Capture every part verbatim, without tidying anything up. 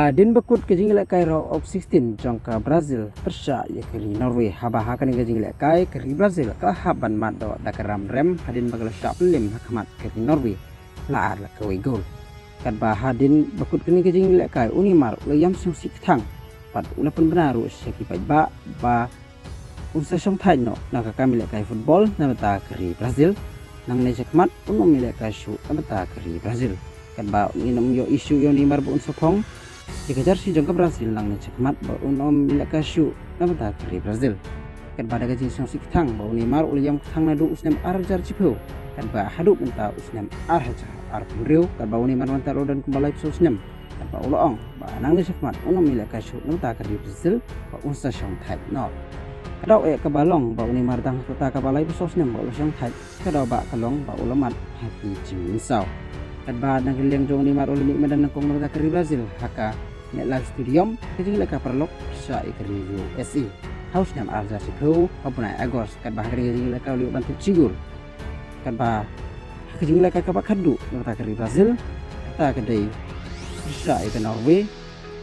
Hadien ba kut ka jingïalehkai round of sixteen jong ka Brazil pyrshah ïa ka ri Norway, haba ha kane ka jingïalehkai ka ri Brazil ka la hap ban mad doh da ka ram rem hadien ba ka la shah pynlem ha khmat ka ri Norway la ar la kawei gol. Katba hadien ba kut kane ka jingïalehkai u Neymar u la ïam sngewsih kthang bad u la pynbna ruh sha ki paidbah ba un sa shong thait noh na ka kam ïalehkai football na bynta ka ri Brazil. Nangne shakhmat un ym ïalehkai shuh na bynta ka ri Brazil. Katba un ym ïoh issue ïa u Neymar ba un sa phong ïa ka jersey jong ka Brazil nangne shakhmat ba un ym ïalehkai shuh na bynta ka ri Brazil. Katba da ka jingsngewsih kthang ba u Neymar u la ïam kthang naduh u snem ar hajar shiphew, katba haduh mynta u snem ar hajar arphew hynriew, katba u Neymar mynta u la don kumba laiphew saw snem. Katba u la ong ba nangne shakhmat un ym ïalehkai shuh na bynta ka ri Brazil ba un sa shong thait noh. Ka daw eh kaba long ba u Neymar dang ha ka rta kaba laiphew saw snem ba u la shong thait, ka daw ba ka long ba u la mad ha ki jingmynsaw. Katba na ka liang jong u Neymar u la mih madan nyngkong na bynta ka ri Brazil ha ka MetLife Stadium ha ka jingïalehkai paralok pyrshah ïa ka ri U S A ha u snem ar hajar shiphew ha u bnai August, katba ha ka jingïalehkai u la ïoh ban tip shi gol. Katba ha ka jingïalehkai kaba khatduh na bynta ka ri Brazil, kata ka dei pyrshah ïa ka Norway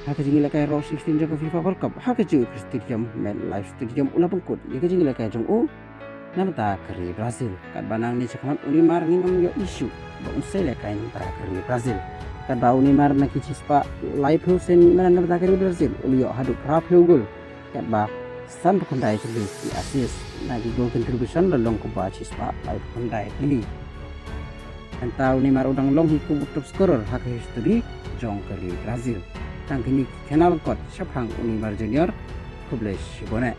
ha ka jingïalehkai round sixteen jong ka FIFA World Cup ha kajuh ka stadium, MetLife Stadium, u la pynkut ïa ka jingïalehkai jong u na bynta ka ri Brazil. Katba nangne shakhmat u Neymar ngin ym ïoh issue ba un sa ïalehkai na bynta ka ri Brazil. Katba u Neymar na ki shispah laiphew sien mih madan na bynta ka ri Brazil u la ïoh haduh phraphew gol, katba sanphew khyndai tylli ki assist. Na ki goal contribution la long kumba shispah laiphew khyndai tylli. Mynta u Neymar u dang long hi kum u top scorer ha ka history jong ka ri Brazil. Tang kine ki khana lyngkot shaphang u Neymar Junior. Khublei shibun eh.